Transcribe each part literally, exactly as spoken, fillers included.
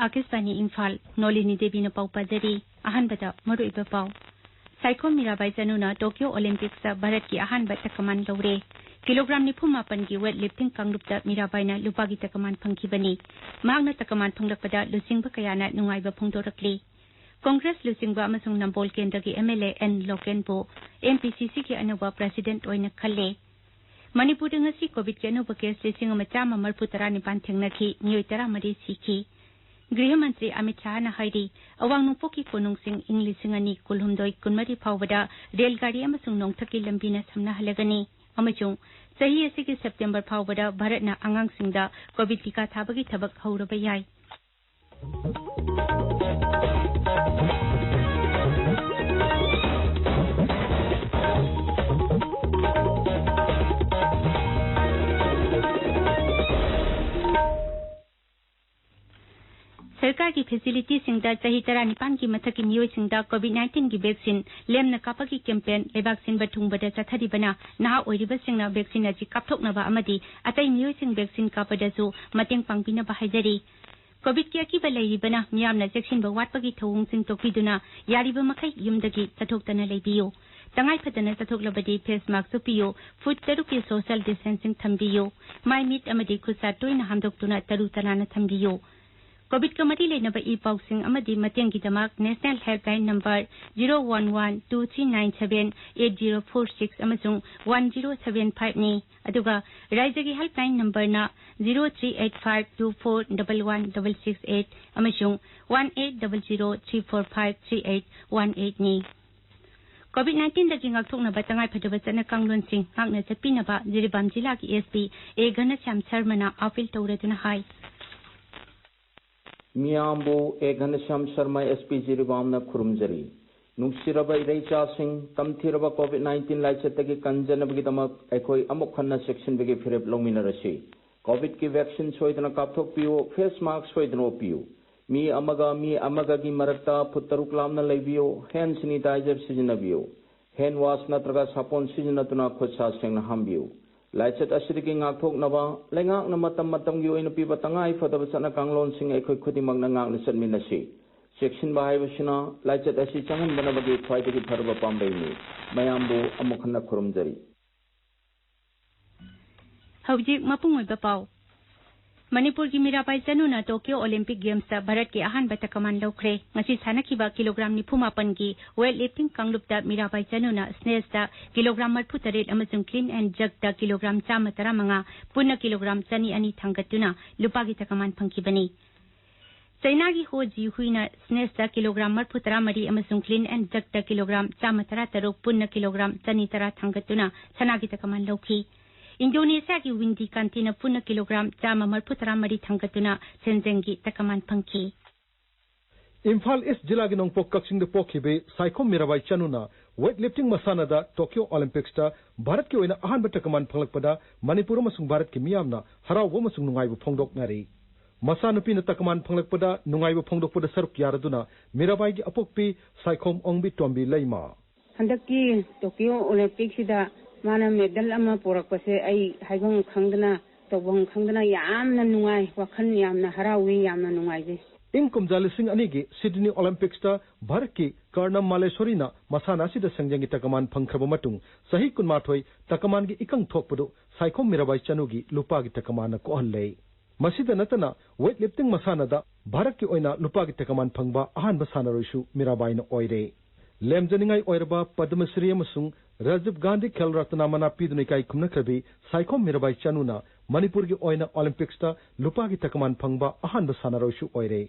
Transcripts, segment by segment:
ꯑꯥꯀꯥꯁꯕꯥꯅꯤ ꯏꯝꯐꯥꯜ, ꯅꯣꯂꯤꯅꯤ ꯗꯦꯕꯤꯅ ꯄꯥꯎ ꯄꯥꯖꯔꯤ꯫ ꯑꯍꯥꯟꯕꯗ ꯃꯔꯨꯑꯣꯏꯕ ꯄꯥꯎ꯫ ꯁꯥꯏꯈꯣꯝ ꯃꯤꯔꯥꯕꯥꯏ ꯆꯅꯨꯅ ꯇꯣꯀꯤꯌꯣ ꯑꯣꯂꯤꯝꯄꯤꯛꯁꯇ ꯚꯥꯔꯠꯀꯤ ꯑꯍꯥꯟꯕ ꯇꯀꯃꯥꯟ ꯂꯧꯔꯦ꯫ ꯀꯤꯂꯣꯒ꯭ꯔꯥꯝ ꯅꯤꯐꯨ ꯃꯥꯄꯟꯒꯤ ꯋꯦꯠ ꯂꯤꯐꯇꯤꯡ ꯀꯥꯡꯂꯨꯞꯇ ꯃꯤꯔꯥꯕꯥꯏꯅ ꯂꯨꯄꯥꯒꯤ ꯇꯀꯃꯥꯟ ꯐꯪꯈꯤꯕꯅꯤ꯫ ꯃꯍꯥꯛꯅ ꯇꯀꯃꯥꯟ ꯐꯪꯂꯛꯄꯗ ꯂꯨꯆꯤꯡꯕ ꯀꯌꯥꯅ ꯅꯨꯡꯉꯥꯏꯕ ꯐꯣꯡꯗꯣꯔꯛꯂꯤ꯫ ꯀꯣꯡꯒ꯭ꯔꯦꯁ ꯂꯨꯆꯤꯡꯕ ꯑꯃꯁꯨꯡ ꯅꯝꯕꯣꯜ ꯀꯦꯟꯗ꯭ꯔꯒꯤ ꯑꯦꯝ ꯑꯦꯜ ꯑꯦ ꯑꯦꯟ ꯂꯣꯀꯦꯟꯕꯨ ꯑꯦꯝ ꯄꯤ ꯁꯤ ꯁꯤꯒꯤ ꯑꯅꯧꯕ ꯄ꯭ꯔꯦꯁꯤꯗꯦꯟꯠ ꯑꯣꯏꯅ ꯈꯜꯂꯦ꯫ ꯃꯅꯤꯄꯨꯔꯗ ꯉꯁꯤ ꯀꯣꯚꯤꯗꯀꯤ ꯑꯅꯧꯕ ꯀꯦꯁ ꯂꯤꯁꯤꯡ ꯑꯃ ꯆꯥꯝꯃ ꯃꯔꯤꯐꯨ ꯇꯔꯥꯅꯤꯄꯥꯟ ꯊꯦꯡꯅꯈꯤ, ꯃꯤꯑꯣꯏ ꯇꯔꯥꯃꯔꯤ ꯁꯤꯈꯤ꯫ ꯒ꯭ꯔꯤꯍ ꯃꯟꯇ꯭ꯔꯤ ꯑꯃꯤꯠ ꯁꯥꯍꯅ ꯍꯥꯏꯔꯤ, ꯑꯋꯥꯡ ꯅꯣꯡꯄꯣꯛꯀꯤ ꯀꯣꯅꯨꯡꯁꯤꯡ ꯏꯪ ꯂꯤꯁꯤꯡ ꯑꯅꯤ ꯀꯨꯟꯍꯨꯝꯗꯣꯏ ꯀꯨꯟꯃꯔꯤ ꯐꯥꯎꯕꯗ ꯔꯦꯜ ꯒꯥꯔꯤ ꯑꯃꯁꯨꯡ ꯅꯣꯡꯊꯛꯀꯤ ꯂꯝꯕꯤꯅ ꯁꯝꯅꯍꯜꯂꯒꯅꯤ ꯑꯃꯁꯨꯡ ꯆꯍꯤ ꯑꯁꯤꯒꯤ ꯁꯦꯞꯇꯦꯝꯕꯔ ꯐꯥꯎꯕꯗ ꯚꯥꯔꯠꯅ ꯑꯉꯥꯡꯁꯤꯡꯗ ꯀꯣꯚꯤꯗ ꯇꯤꯀꯥ ꯊꯥꯕꯒꯤ ꯊꯕꯛ ꯍꯧꯔꯕ ꯌꯥꯏ꯫ ꯁꯔꯀꯥꯔꯒꯤ ꯐꯦꯁꯤꯂꯤꯇꯤꯁꯤꯡꯗ ꯆꯍꯤ ꯇꯔꯥꯅꯤꯄꯥꯟꯒꯤ ꯃꯊꯛꯀꯤ ꯃꯤꯑꯣꯏꯁꯤꯡꯗ ꯀꯣꯚꯤꯗ ꯅꯥꯏꯟꯇꯤꯟꯒꯤ ꯚꯦꯛꯁꯤꯟ ꯂꯦꯝꯅ ꯀꯥꯞꯄꯒꯤ ꯀꯦꯝꯄꯦꯟ ꯂꯩꯕꯥꯛ ꯁꯤꯟꯕ ꯊꯨꯡꯕꯗ ꯆꯠꯊꯔꯤꯕꯅ ꯅꯍꯥ ꯑꯣꯏꯔꯤꯕꯁꯤꯡꯅ ꯚꯦꯛꯁꯤꯟ ꯑꯁꯤ ꯀꯥꯞꯊꯣꯛꯅꯕ ꯑꯃꯗꯤ ꯑꯇꯩ ꯃꯤꯑꯣꯏꯁꯤꯡ ꯚꯦꯛꯁꯤꯟ ꯀꯥꯞꯄꯗꯁꯨ ꯃꯇꯦꯡ ꯄꯥꯡꯕꯤꯅꯕ ꯍꯥꯏꯖꯔꯤ꯫ ꯀꯣꯚꯤꯗꯀꯤ ꯑꯀꯤꯕ ꯂꯩꯔꯤꯕꯅ ꯃꯤꯌꯥꯝꯅ ꯆꯦꯛꯁꯤꯟꯕ ꯋꯥꯠꯄꯒꯤ ꯊꯧꯑꯣꯡꯁꯤꯡ ꯇꯣꯛꯄꯤꯗꯨꯅ ꯌꯥꯔꯤꯕ ꯃꯈꯩ ꯌꯨꯝꯗꯒꯤ ꯆꯠꯊꯣꯛꯇꯅ ꯂꯩꯕꯤꯌꯨ꯫ ꯇꯉꯥꯏ ꯐꯗꯅ ꯆꯠꯊꯣꯛꯂꯕꯗꯤ ꯐꯦꯁ ꯃꯥꯛꯁ ꯎꯞꯄꯤꯌꯨ, ꯐꯨꯠ ꯇꯔꯨꯛꯀꯤ ꯁꯣꯁꯤꯌꯦꯜ ꯗꯤꯁꯇꯦꯟꯁꯤꯡ ꯊꯝꯕꯤꯌꯨ, ꯃꯥꯏ ꯃꯤꯠ ꯑꯃꯗꯤ ꯈꯨꯠ ꯁꯥ ꯇꯣꯏꯅ ꯍꯥꯝꯗꯣꯛꯇꯨꯅ ꯇꯔꯨ ꯇꯅꯥꯟꯅ ꯊꯝꯕꯤꯌꯨ꯫ ꯀꯣꯚꯤꯗꯀ ꯃꯔꯤ ꯂꯩꯅꯕ ꯏ ꯄꯥꯎꯁꯤꯡ ꯑꯃꯗꯤ ꯃꯇꯦꯡꯒꯤꯗꯃꯛ national helpline number zero one one two three nine seven eight zero four six ꯑꯃꯁꯨꯡ ꯋꯥꯟ ꯖꯤꯔꯣ ꯁꯚꯦꯟ ꯐꯥꯏꯚꯅꯤ꯫ ꯑꯗꯨꯒ ꯔꯥꯏꯖ꯭ꯌꯒꯤ ꯍꯦꯜꯞꯂꯥꯏꯟ ꯅꯝꯕꯔꯅ zero three eight five two four double one double six eight ꯑꯃꯁꯨꯡ one eight double zero three four five three eight one ꯑꯩꯠꯅꯤ꯫ Covid ꯅꯥꯏꯟꯇꯤꯟꯗꯒꯤ ꯉꯥꯛꯊꯣꯛꯅꯕ ꯇꯉꯥꯏꯐꯗꯕ ꯆꯠꯅ ꯀꯥꯡꯂꯣꯟꯁꯤꯡ ꯉꯥꯛꯅ ꯆꯠꯄꯤꯅꯕ ꯖꯤꯔꯤꯕꯥꯝ ꯖꯤꯂꯥꯒꯤ ꯑꯦꯁ ꯄꯤ ꯑꯦ ꯘꯅꯁ꯭ꯌꯥꯝ ꯁꯔꯃꯅ ꯑꯥꯄꯤꯜ ꯇꯧꯔꯗꯨꯅ ꯍꯥꯏ꯫ ꯃꯤꯌꯥꯝꯕꯨ A Ghanashyam Sharma S P ꯖꯤꯔꯤꯕꯥꯝꯅ ꯈꯨꯔꯨꯝꯖꯔꯤ꯫ ꯅꯨꯡꯁꯤꯔꯕ ꯏꯔꯩꯆꯥꯁꯤꯡ, ꯇꯝꯊꯤꯔꯕ ꯀꯣꯚꯤꯗ ꯅꯥꯏꯟꯇꯤꯟ ꯂꯥꯏꯆꯠꯇꯒꯤ ꯀꯟꯖꯅꯕꯒꯤꯗꯃꯛ ꯑꯩꯈꯣꯏ ꯑꯃꯨꯛ ꯍꯟꯅ ꯆꯦꯛꯁꯤꯟꯕꯒꯤ ꯐꯤꯔꯦꯞ ꯂꯧꯃꯤꯟꯅꯔꯁꯤ꯫ ꯀꯣꯚꯤꯗꯀꯤ ꯚꯦꯛꯁꯤꯟ ꯁꯣꯏꯗꯅ ꯀꯥꯞꯊꯣꯛꯄꯤꯌꯨ, ꯐꯦꯁ ꯃꯥꯛꯁ ꯁꯣꯏꯗꯅ ꯎꯞꯄꯤꯌꯨ꯫ ꯃꯤ ꯑꯃꯒ ꯃꯤ ꯑꯃꯒꯒꯤ ꯃꯔꯛꯇ ꯐꯨꯠ ꯇꯔꯨꯛ ꯂꯥꯞꯅ ꯂꯩꯕꯤꯌꯨ, ꯍꯦꯟ ꯁꯦꯅꯤꯇꯥꯏꯖꯔ ꯁꯤꯖꯤꯟꯅꯕꯤꯌꯨ꯫ ꯍꯦꯟ ꯋꯥꯁ ꯅꯠꯇ꯭ꯔꯒ ꯁꯥꯄꯣꯟ ꯁꯤꯖꯤꯟꯅꯗꯨꯅ ꯈꯨꯠ ꯁꯥ ꯁꯦꯡꯅ ꯍꯥꯝꯕꯤꯌꯨ꯫ ꯂꯥꯏꯆꯠ ꯑꯁꯤꯗꯒꯤ ꯉꯥꯛꯊꯣꯛꯅꯕ ꯂꯩꯉꯥꯛꯅ ꯃꯇꯝ ꯃꯇꯝꯒꯤ ꯑꯣꯏꯅ ꯄꯤꯕ ꯇꯉꯥꯏ ꯐꯗꯕ ꯆꯠꯅ ꯀꯥꯡꯂꯣꯟꯁꯤꯡ ꯑꯩꯈꯣꯏ ꯈꯨꯗꯤꯡꯃꯛꯅ ꯉꯥꯛꯅ ꯆꯠꯃꯤꯟꯅꯁꯤ꯫ ꯆꯦꯛꯁꯤꯟꯕ ꯍꯥꯏꯕꯁꯤꯅ ꯂꯥꯏꯆꯠ ꯑꯁꯤ ꯆꯪꯍꯟꯗꯅꯕꯒꯤ ꯈ꯭ꯋꯥꯏꯗꯒꯤ ꯐꯔꯕ ꯄꯥꯝꯕꯩꯅꯤ꯫ ꯃꯌꯥꯝꯕꯨ ꯑꯃꯨꯛ ꯍꯟꯅ ꯈꯨꯔꯨꯝꯖꯔꯤ꯫ ꯍꯧꯖꯤꯛ ꯃꯄꯨꯡ ꯑꯣꯏꯕ ꯄꯥꯎ꯫ ꯃꯅꯤꯄꯨꯔꯒꯤ ꯃꯤꯔꯥꯕꯥꯏ ꯆꯅꯨꯅ ꯇꯣꯀꯤꯌꯣ ꯑꯣꯂꯤꯝꯄꯤꯛ ꯒꯦꯝꯁꯇ ꯚꯥꯔꯠꯀꯤ ꯑꯍꯥꯟꯕ ꯇꯀꯃꯥꯟ ꯂꯧꯈ꯭ꯔꯦ꯫ ꯉꯁꯤ ꯁꯥꯟꯅꯈꯤꯕ ꯀꯤꯂꯣꯒ꯭ꯔꯥꯝ ꯅꯤꯐꯨ ꯃꯥꯄꯟꯒꯤ ꯋꯦꯠ ꯂꯤꯐꯇꯤꯡ ꯀꯥꯡꯂꯨꯞꯇ ꯃꯤꯔꯥꯕꯥꯏ ꯆꯅꯨꯅ ꯁ꯭ꯅꯦꯁꯇ ꯀꯤꯂꯣꯒ꯭ꯔꯥꯝ ꯃꯔꯤꯐꯨ ꯇꯔꯦꯠ ꯑꯃꯁꯨꯡ ꯀ꯭ꯂꯤꯟ ꯑꯦꯟ ꯖꯔꯛꯇ ꯀꯤꯂꯣꯒ꯭ꯔꯥꯝ ꯆꯥꯝꯃ ꯇꯔꯥꯃꯉꯥ, ꯄꯨꯟꯅ ꯀꯤꯂꯣꯒ꯭ꯔꯥꯝ ꯆꯅꯤ ꯑꯅꯤ ꯊꯥꯡꯒꯠꯇꯨꯅ ꯂꯨꯄꯥꯒꯤ ꯇꯀꯃꯥꯟ ꯐꯪꯈꯤꯕꯅꯤ꯫ ꯆꯩꯅꯥꯒꯤ ꯍꯣ ꯖꯤ ꯍꯨꯏꯅ ꯁ꯭ꯅꯦꯁꯇ ꯀꯤꯂꯣꯒ꯭ꯔꯥꯝ ꯃꯔꯤꯐꯨ ꯇꯔꯥꯃꯔꯤ ꯑꯃꯁꯨꯡ ꯀ꯭ꯂꯤꯟ ꯑꯦꯟ ꯖꯔꯛꯇ ꯀꯤꯂꯣꯒ꯭ꯔꯥꯝ ꯆꯥꯝꯃ ꯇꯔꯥꯇꯔꯨꯛ, ꯄꯨꯟꯅ ꯀꯤꯂꯣꯒ꯭ꯔꯥꯝ ꯆꯅꯤ ꯇꯔꯥ ꯊꯥꯡꯒꯠꯇꯨꯅ ꯁꯅꯥꯒꯤ ꯇꯀꯃꯥꯟ ꯂꯧꯈꯤ꯫ ꯏꯟꯗꯣꯅꯦꯁꯤꯌꯥꯒꯤ ꯋꯤꯟꯗꯤ ꯀꯥꯟꯇꯤꯅ ꯄꯨꯟꯅ ꯀꯤꯂꯣꯒ꯭ꯔꯥꯝ ꯆꯥꯝꯃ ꯃꯔꯤꯐꯨ ꯇꯔꯥꯃꯔꯤ ꯊꯥꯡꯒꯠꯇꯨꯅ ꯁꯦꯟꯖꯦꯡꯒꯤ ꯇꯀꯃꯥꯟ ꯐꯪꯈꯤ꯫ ꯏꯝꯐꯥꯜ ꯏꯁ ꯖꯤꯂꯥꯒꯤ ꯅꯣꯡꯄꯣꯛ ꯀꯛꯆꯤꯡꯗ ꯄꯣꯛꯈꯤꯕꯤ ꯁꯥꯏꯈꯣꯝ ꯃꯤꯔꯥꯕꯥꯏ ꯆꯅꯨꯅ ꯋꯦꯠ ꯂꯤꯐꯇꯤꯡ ꯃꯁꯥꯟꯅꯗ ꯇꯣꯀꯤꯌꯣ ꯑꯣꯂꯤꯝꯄꯤꯛꯁꯇ ꯚꯥꯔꯠꯀꯤ ꯑꯣꯏꯅ ꯑꯍꯥꯟꯕ ꯇꯀꯃꯥꯟ ꯐꯪꯂꯛꯄꯗ ꯃꯅꯤꯄꯨꯔ ꯑꯃꯁꯨꯡ ꯚꯥꯔꯠꯀꯤ ꯃꯤꯌꯥꯝꯅ ꯍꯔꯥꯎꯕ ꯑꯃꯁꯨꯡ ꯅꯨꯡꯉꯥꯏꯕ ꯐꯣꯡꯗꯣꯛꯅꯔꯤ꯫ ꯃꯆꯥꯅꯨꯄꯤꯅ ꯇꯀꯃꯥꯟ ꯐꯪꯂꯛꯄꯗ ꯅꯨꯡꯉꯥꯏꯕ ꯐꯣꯡꯗꯣꯛꯄꯗ ꯁꯔꯨꯛ ꯌꯥꯔꯗꯨꯅ ꯃꯤꯔꯥꯕꯥꯏꯒꯤ ꯑꯄꯣꯛꯄꯤ ꯁꯥꯏꯈꯣꯝ ꯑꯣꯡꯕꯤ ꯇꯣꯝꯕꯤ ꯂꯩꯃ꯫ ꯍꯟꯗꯛꯀꯤ ꯇꯣꯀꯤꯌꯣ ꯑꯣꯂꯤꯝꯄꯤꯛꯁꯤꯗ ꯃꯥꯅ ꯃꯦꯗꯜ ꯑꯃ ꯄꯨꯔꯛꯄꯁꯦ ꯑꯩ ꯍꯥꯏꯐꯝ ꯈꯪꯗꯅ ꯇꯧꯐꯝ ꯈꯪꯗꯅ ꯌꯥꯝꯅ ꯅꯨꯡꯉꯥꯏ, ꯋꯥꯈꯜ ꯌꯥꯝꯅ ꯍꯔꯥꯎꯏ, ꯌꯥꯝꯅ ꯅꯨꯡꯉꯥꯏꯖꯩ꯫ ꯏꯪ ꯀꯨꯝꯖꯥ ꯂꯤꯁꯤꯡ ꯑꯅꯤꯒꯤ ꯁꯤꯗꯅꯤ ꯑꯣꯂꯤꯝꯄꯤꯛꯁꯇ ꯚꯥꯔꯠꯀꯤ ꯀꯔꯅꯝ ꯃꯥꯂꯦꯁꯣꯔꯤꯅ ꯃꯁꯥꯟꯅ ꯑꯁꯤꯗ ꯁꯦꯡꯖꯪꯒꯤ ꯇꯀꯃꯥꯟ ꯐꯪꯈ꯭ꯔꯕ ꯃꯇꯨꯡ ꯆꯍꯤ ꯀꯨꯟꯃꯥꯊꯣꯏ ꯇꯀꯃꯥꯟꯒꯤ ꯏꯀꯪ ꯊꯣꯛꯄꯗꯨ ꯁꯥꯏꯈꯣꯝ ꯃꯤꯔꯥꯕꯥꯏ ꯆꯅꯨꯒꯤ ꯂꯨꯄꯥꯒꯤ ꯇꯀꯃꯥꯟꯅ ꯀꯣꯛꯍꯜꯂꯦ꯫ ꯃꯁꯤꯗ ꯅꯠꯇꯅ ꯋꯦꯠ ꯂꯤꯐꯇꯤꯡ ꯃꯁꯥꯟꯅꯗ ꯚꯥꯔꯠꯀꯤ ꯑꯣꯏꯅ ꯂꯨꯄꯥꯒꯤ ꯇꯀꯃꯥꯟ ꯐꯪꯕ ꯑꯍꯥꯟꯕ ꯁꯥꯟꯅꯔꯣꯏꯁꯨ ꯃꯤꯔꯥꯕꯥꯏꯅ ꯑꯣꯏꯔꯦ꯫ ꯂꯦꯝꯖꯅꯤꯡꯉꯥꯏ ꯑꯣꯏꯔꯕ ꯄꯗꯃ ꯁ꯭ꯔꯤ ꯑꯃꯁꯨꯡ ꯔꯥꯖꯤꯕ ꯒꯥꯟꯙꯤ ꯈꯦꯜ ꯔꯠꯅ ꯃꯅꯥ ꯄꯤꯗꯨꯅ ꯏꯀꯥꯏ ꯈꯨꯝꯅꯈ꯭ꯔꯕꯤ ꯁꯥꯏꯈꯣꯝ ꯃꯤꯔꯥꯕꯥꯏ ꯆꯅꯨꯅ ꯃꯅꯤꯄꯨꯔꯒꯤ ꯑꯣꯏꯅ ꯑꯣꯂꯤꯝꯄꯤꯛꯁꯇ ꯂꯨꯄꯥꯒꯤ ꯇꯀꯃꯥꯟ ꯐꯪꯕ ꯑꯍꯥꯟꯕ ꯁꯥꯟꯅꯔꯣꯏꯁꯨ ꯑꯣꯏꯔꯦ꯫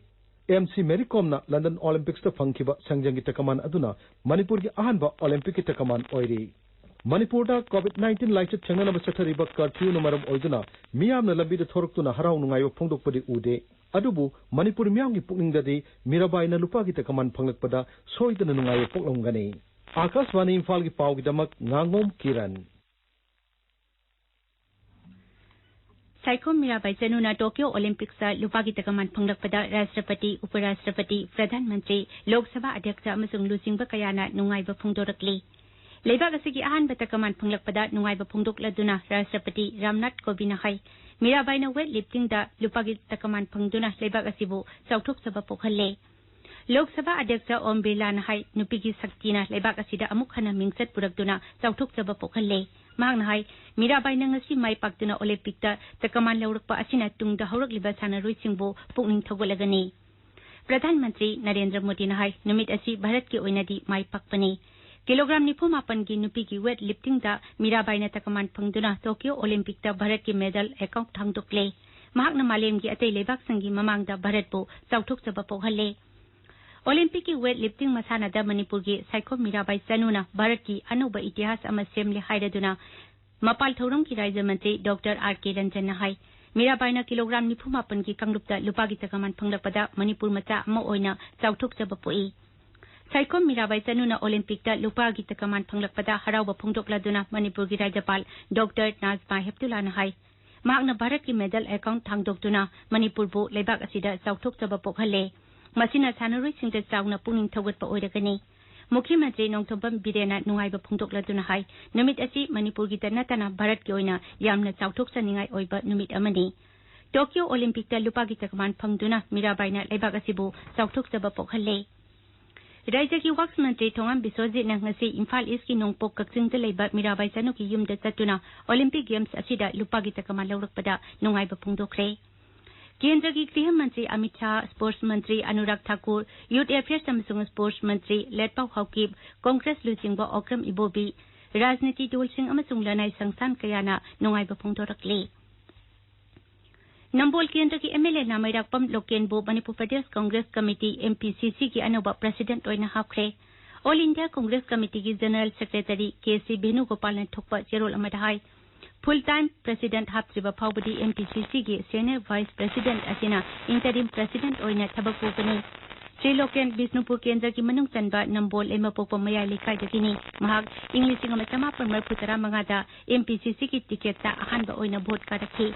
ꯑꯦꯝ ꯁꯤ ꯃꯦꯔꯤ ꯀꯣꯝꯅ ꯂꯟꯗꯟ ꯑꯣꯂꯤꯝꯄꯤꯛꯁꯇ ꯐꯪꯈꯤꯕ ꯁꯦꯡꯖꯪꯒꯤ ꯇꯀꯃꯥꯟ ꯑꯗꯨꯅ ꯃꯅꯤꯄꯨꯔꯒꯤ ꯑꯍꯥꯟꯕ ꯑꯣꯂꯤꯝꯄꯤꯛꯀꯤ ꯇꯀꯃꯥꯟ ꯑꯣꯏꯔꯤ꯫ ꯃꯅꯤꯄꯨꯔꯗ ꯀꯣꯚꯤꯗ ꯅꯥꯏꯟꯇꯤꯟ ꯂꯥꯏꯆꯠ ꯊꯦꯡꯅꯅꯕ ꯆꯠꯊꯔꯤꯕ ꯀꯔꯐ꯭ꯌꯨꯅ ꯃꯔꯝ ꯑꯣꯏꯗꯨꯅ ꯃꯤꯌꯥꯝꯅ ꯂꯝꯕꯤꯗ ꯊꯣꯔꯛꯇꯨꯅ ꯍꯔꯥꯎ ꯅꯨꯡꯉꯥꯏꯕ ꯐꯣꯡꯗꯣꯛꯄꯗꯤ ꯎꯗꯦ꯫ ꯑꯗꯨꯕꯨ ꯃꯅꯤꯄꯨꯔ ꯃꯤꯌꯥꯝꯒꯤ ꯄꯨꯛꯅꯤꯡꯗꯗꯤ ꯃꯤꯔꯥꯕꯥꯏꯅ ꯂꯨꯄꯥꯒꯤ ꯇꯀꯃꯥꯟ ꯐꯪꯂꯛꯄꯗ ꯁꯣꯏꯗꯅ ꯅꯨꯡꯉꯥꯏꯕ ꯄꯣꯛꯂꯝꯒꯅꯤ꯫ ꯑꯥꯀꯥꯁꯕꯥꯅꯤ ꯏꯝꯐꯥꯜꯒꯤ ꯄꯥꯎꯒꯤꯗꯃꯛ ꯉꯥꯉꯣꯝ ꯀꯤꯔꯟ꯫ ꯁꯥꯏꯈꯣꯝ ꯃꯤꯔꯥꯕꯥꯏ ꯆꯅꯨꯅ ꯇꯣꯀꯤꯌꯣ ꯑꯣꯂꯤꯝꯄꯤꯛꯁꯇ ꯂꯨꯄꯥꯒꯤ ꯇꯀꯃꯥꯟ ꯐꯪꯂꯛꯄꯗ ꯔꯥꯁꯇ꯭ꯔꯄꯇꯤ, ꯎꯄꯔꯥꯁꯇ꯭ꯔꯄꯇꯤ, ꯄ꯭ꯔꯙꯥꯟ ꯃꯟꯇ꯭ꯔꯤ, ꯂꯣꯛ ꯁꯚꯥ ꯑꯙ꯭ꯌꯛꯁ ꯑꯃꯁꯨꯡ ꯂꯨꯆꯤꯡꯕ ꯀꯌꯥꯅ ꯅꯨꯡꯉꯥꯏꯕ ꯐꯣꯡꯗꯣꯔꯛꯂꯤ꯫ ꯂꯩꯕꯥꯛ ꯑꯁꯤꯒꯤ ꯑꯍꯥꯟꯕ ꯇꯀꯃꯥꯟ ꯐꯪꯂꯛꯄꯗ ꯅꯨꯡꯉꯥꯏꯕ ꯐꯣꯡꯗꯣꯛꯂꯗꯨꯅ ꯔꯥꯁꯇ꯭ꯔꯄꯇꯤ ꯔꯥꯝꯅꯥꯊ ꯀꯣꯕꯤꯟꯗꯅ ꯍꯥꯏ, ꯃꯤꯔꯥꯕꯥꯏꯅ ꯋꯦꯠ ꯂꯤꯐꯇꯤꯡꯗ ꯂꯨꯄꯥꯒꯤ ꯇꯀꯃꯥꯟ ꯐꯪꯗꯨꯅ ꯂꯩꯕꯥꯛ ꯑꯁꯤꯕꯨ ꯆꯥꯎꯊꯣꯛꯆꯕ ꯄꯣꯛꯍꯜꯂꯦ꯫ ꯂꯣꯛ ꯁꯚꯥ ꯑꯗ꯭ꯌꯛꯁ ꯑꯣꯝ ꯕꯤꯔꯂꯥꯅ ꯍꯥꯏ, ꯅꯨꯄꯤꯒꯤ ꯁꯛꯇꯤꯅ ꯂꯩꯕꯥꯛ ꯑꯁꯤꯗ ꯑꯃꯨꯛ ꯍꯟꯅ ꯃꯤꯡꯆꯠ ꯄꯨꯔꯛꯇꯨꯅ ꯆꯥꯎꯊꯣꯛꯆꯕ ꯄꯣꯛꯍꯜꯂꯦ꯫ ꯃꯍꯥꯛꯅ ꯍꯥꯏ, ꯃꯤꯔꯥꯕꯥꯏꯅ ꯉꯁꯤ ꯃꯥꯏ ꯄꯥꯛꯇꯨꯅ ꯑꯣꯂꯦꯝꯄꯤꯛꯇ ꯇꯀꯃꯥꯟ ꯂꯧꯔꯛꯄ ꯑꯁꯤꯅ ꯇꯨꯡꯗ ꯍꯧꯔꯛꯂꯤꯕ ꯁꯥꯟꯅꯔꯣꯏꯁꯤꯡꯕꯨ ꯄꯨꯛꯅꯤꯡ ꯊꯧꯒꯠꯂꯒꯅꯤ꯫ ꯄ꯭ꯔꯙꯥꯟ ꯃꯟꯇ꯭ꯔꯤ ꯅꯔꯦꯟꯗ꯭ꯔ ꯃꯣꯗꯤꯅ ꯍꯥꯏ, ꯅꯨꯃꯤꯠ ꯑꯁꯤ ꯚꯥꯔꯠꯀꯤ ꯑꯣꯏꯅꯗꯤ ꯃꯥꯏ ꯄꯥꯛꯄꯅꯤ꯫ ꯀꯤꯂꯣꯒ꯭ꯔꯥꯝ ꯅꯤꯐꯨ ꯃꯥꯄꯟꯒꯤ ꯅꯨꯄꯤꯒꯤ ꯋꯦꯠ ꯂꯤꯐꯇꯤꯡꯗ ꯃꯤꯔꯥꯕꯥꯏꯅ ꯇꯀꯃꯥꯟ ꯐꯪꯗꯨꯅ ꯇꯣꯀꯤꯌꯣ ꯑꯣꯂꯦꯝꯄꯤꯛꯇ ꯚꯥꯔꯠꯀꯤ ꯃꯦꯗꯜ ꯑꯦꯀꯥꯎꯟꯠ ꯍꯥꯡꯗꯣꯛꯂꯦ꯫ ꯃꯍꯥꯛꯅ ꯃꯥꯂꯦꯝꯒꯤ ꯑꯇꯩ ꯂꯩꯕꯥꯛꯁꯤꯡꯒꯤ ꯃꯃꯥꯡꯗ ꯚꯥꯔꯠꯄꯨ ꯆꯥꯎꯊꯣꯛꯆꯕ ꯄꯣꯛꯍꯜꯂꯦ꯫ ꯑꯣꯂꯦꯝꯄꯤꯛꯀꯤ ꯋꯦꯠ ꯂꯤꯐꯇꯤꯡ ꯃꯁꯥꯟꯅꯗ ꯃꯅꯤꯄꯨꯔꯒꯤ ꯁꯥꯏꯈꯣꯝ ꯃꯤꯔꯥꯕꯥꯏ ꯆꯅꯨꯅ ꯚꯥꯔꯠꯀꯤ ꯑꯅꯧꯕ ꯏꯇꯤꯍꯥꯁ ꯑꯃ ꯁꯦꯝꯂꯦ ꯍꯥꯏꯔꯗꯨꯅ ꯃꯄꯥꯜ ꯊꯧꯔꯝꯒꯤ ꯔꯥꯖ꯭ꯌ ꯃꯟꯇ꯭ꯔꯤ ꯗꯣꯛꯇꯔ ꯑꯥꯔ ꯀꯦ ꯔꯟꯖꯟꯅ ꯍꯥꯏ, ꯃꯤꯔꯥꯕꯥꯏꯅ ꯀꯤꯂꯣꯒ꯭ꯔꯥꯝ ꯅꯤꯐꯨ ꯃꯥꯄꯟꯒꯤ ꯀꯥꯡꯂꯨꯞꯇ ꯂꯨꯄꯥꯒꯤ ꯇꯀꯃꯥꯟ ꯐꯪꯂꯛꯄꯗ ꯃꯅꯤꯄꯨꯔ ꯃꯆꯥ ꯑꯃ ꯑꯣꯏꯅ ꯆꯥꯎꯊꯣꯛꯆꯕ ꯄꯣꯛꯏ꯫ ꯁꯥꯏꯈꯣꯝ ꯃꯤꯔꯥꯕꯥꯏ ꯆꯅꯨꯅ ꯑꯣꯂꯦꯝꯄꯤꯛꯇ ꯂꯨꯄꯥꯒꯤ ꯇꯀꯃꯥꯟ ꯐꯪꯂꯛꯄꯗ ꯍꯔꯥꯎꯕ ꯐꯣꯡꯗꯣꯛꯂꯗꯨꯅ ꯃꯅꯤꯄꯨꯔꯒꯤ ꯔꯥꯖ꯭ꯌꯄꯥꯜ ꯗꯣꯛꯇꯔ ꯅꯥꯖꯃꯥ ꯍꯦꯞꯇꯨꯂꯥꯅ ꯍꯥꯏ, ꯃꯍꯥꯛꯅ ꯚꯥꯔꯠꯀꯤ ꯃꯦꯗꯜ ꯑꯦꯀꯥꯎꯟꯠ ꯍꯥꯡꯗꯣꯛꯇꯨꯅ ꯃꯅꯤꯄꯨꯔꯕꯨ ꯂꯩꯕꯥꯛ ꯑꯁꯤꯗ ꯆꯥꯎꯊꯣꯛꯆꯕ ꯄꯣꯛꯍꯜꯂꯦ꯫ ꯃꯁꯤꯅ ꯁꯥꯟꯅꯔꯣꯏꯁꯤꯡꯗ ꯆꯥꯎꯅ ꯄꯨꯛꯅꯤꯡ ꯊꯧꯒꯠꯄ ꯑꯣꯏꯔꯒꯅꯤ꯫ ꯃꯨꯈ꯭ꯌ ꯃꯟꯇ꯭ꯔꯤ ꯅꯣꯡꯊꯣꯝꯕꯝ ꯕꯤꯔꯦꯟꯅ ꯅꯨꯡꯉꯥꯏꯕ ꯐꯣꯡꯗꯣꯛꯂꯗꯨꯅ ꯍꯥꯏ, ꯅꯨꯃꯤꯠ ꯑꯁꯤ ꯃꯅꯤꯄꯨꯔꯒꯤꯇ ꯅꯠꯇꯅ ꯚꯥꯔꯠꯀꯤ ꯑꯣꯏꯅ ꯌꯥꯝꯅ ꯆꯥꯎꯊꯣꯛꯆꯅꯤꯡꯉꯥꯏ ꯑꯣꯏꯕ ꯅꯨꯃꯤꯠ ꯑꯃꯅꯤ꯫ ꯇꯣꯀꯤꯌꯣ ꯑꯣꯂꯦꯝꯄꯤꯛꯇ ꯂꯨꯄꯥꯒꯤ ꯇꯀꯃꯥꯟ ꯐꯪꯗꯨꯅ ꯃꯤꯔꯥꯕꯥꯏꯅ ꯂꯩꯕꯥꯛ ꯑꯁꯤꯕꯨ ꯆꯥꯎꯊꯣꯛꯆꯕ ꯄꯣꯛꯍꯜꯂꯦ꯫ ꯔꯥꯖ꯭ꯌꯒꯤ ꯋꯥꯛꯁ ꯃꯟꯇ꯭ꯔꯤ ꯊꯣꯉꯥꯝ ꯕꯤꯁ꯭ꯋꯖꯤꯠꯅ ꯉꯁꯤ ꯏꯝꯐꯥꯜ ꯏꯁ꯭ꯠꯀꯤ ꯅꯣꯡꯄꯣꯛ ꯀꯛꯆꯤꯡꯗ ꯂꯩꯕ ꯃꯤꯔꯥꯕꯥꯏ ꯆꯅꯨꯒꯤ ꯌꯨꯝꯗ ꯆꯠꯇꯨꯅ ꯑꯣꯂꯦꯝꯄꯤꯛ ꯒꯦꯝꯁ ꯑꯁꯤꯗ ꯂꯨꯄꯥꯒꯤ ꯇꯀꯃꯥꯟ ꯂꯧꯔꯛꯄꯗ ꯅꯨꯡꯉꯥꯏꯕ ꯐꯣꯡꯗꯣꯛꯈ꯭ꯔꯦ꯫ ꯀꯦꯟꯗ꯭ꯔꯒꯤ ꯒ꯭ꯔꯤꯍ ꯃꯟꯇ꯭ꯔꯤ ꯑꯃꯤꯠ ꯁꯥꯍ, ꯁ꯭ꯄꯣꯔꯠꯁ ꯃꯟꯇ꯭ꯔꯤ ꯑꯅꯨꯔꯥꯒ ꯊꯥꯀꯨꯔ, ꯌꯨꯊ ꯑꯦꯐꯤꯌꯔꯁ ꯑꯃꯁꯨꯡ ꯁ꯭ꯄꯣꯔꯠꯁ ꯃꯟꯇ꯭ꯔꯤ ꯂꯦꯠꯄꯥꯎ ꯍꯥꯎꯀꯤꯞ, ꯀꯣꯡꯒ꯭ꯔꯦꯁ ꯂꯨꯆꯤꯡꯕ ꯑꯣꯀ꯭ꯔꯝ ꯏꯕꯣꯕꯤ, ꯔꯥꯖꯅꯤꯇꯤ ꯗꯜꯁꯤꯡ ꯑꯃꯁꯨꯡ ꯂꯅꯥꯏ ꯁꯪꯁꯊꯥꯟ ꯀꯌꯥꯅ ꯅꯨꯡꯉꯥꯏꯕ ꯐꯣꯡꯗꯣꯔꯛꯂꯤ꯫ ꯅꯝꯕꯣꯜ ꯀꯦꯟꯗ꯭ꯔꯒꯤ ꯑꯦꯝ ꯑꯦꯜ ꯑꯦ ꯅꯥꯃꯩꯔꯥꯛꯄꯝ ꯂꯣꯀꯦꯟꯕꯨ Manipur Pradesh Congress committee, M P C ꯁꯤꯒꯤ ꯑꯅꯧꯕ ꯄ꯭ꯔꯁꯤꯗꯦꯟꯠ ꯑꯣꯏꯅ ꯍꯥꯞꯈ꯭ꯔꯦ꯫ ꯑꯣꯜ ꯏꯟꯗꯤꯌꯥ ꯀꯣꯡꯒ꯭ꯔꯦꯁ ꯀꯃꯤꯇꯤꯒꯤ ꯖꯦꯅꯔꯦꯜ ꯁꯦꯀ꯭ꯔꯦꯇꯔꯤ ꯀꯦ ꯁꯤ ꯚꯦꯅꯨꯒꯣꯄꯥꯜꯅ ꯊꯣꯛꯄ ꯆꯦꯔꯣꯜ ꯑꯃꯗ ꯍꯥꯏ, ꯐꯨꯜ ꯇꯥꯏꯝ ꯄ꯭ꯔꯁꯤꯗꯦꯟꯠ ꯍꯥꯞꯇ꯭ꯔꯤꯕ ꯐꯥꯎꯕꯗꯤ ꯑꯦꯝ ꯄꯤ ꯁꯤ ꯁꯤꯒꯤ ꯁꯦꯅꯤꯌꯔ ꯚꯥꯏꯁ ꯄ꯭ꯔꯁꯤꯗꯦꯟꯠ ꯑꯁꯤꯅ ꯏꯟꯇꯔꯤꯝ ꯄ꯭ꯔꯁꯤꯗꯦꯟꯠ ꯑꯣꯏꯅ ꯊꯕꯛ ꯄꯨꯒꯅꯤ꯫ ꯁ꯭ꯔꯤ ꯂꯣꯀꯦꯟ ꯕꯤꯁꯅꯨꯄꯨꯔ ꯀꯦꯟꯗ꯭ꯔꯒꯤ ꯃꯅꯨꯡ ꯆꯟꯕ ꯅꯝꯕꯣꯜ ꯂꯩꯃꯄꯣꯛꯄ ꯃꯌꯥꯏ ꯂꯩꯀꯥꯏꯗꯒꯤꯅꯤ꯫ ꯃꯍꯥꯛ ꯏꯪ ꯂꯤꯁꯤꯡ ꯑꯃ ꯆꯃꯥꯄꯟ ꯃꯔꯤꯐꯨ ꯇꯔꯥ ꯃꯉꯥꯗ ꯑꯦꯝ ꯄꯤ ꯁꯤ ꯁꯤꯒꯤ ꯇꯤꯀꯦꯠꯇ ꯑꯍꯥꯟꯕ ꯑꯣꯏꯅ ꯚꯣꯠ ꯀꯥꯔꯛꯈꯤ꯫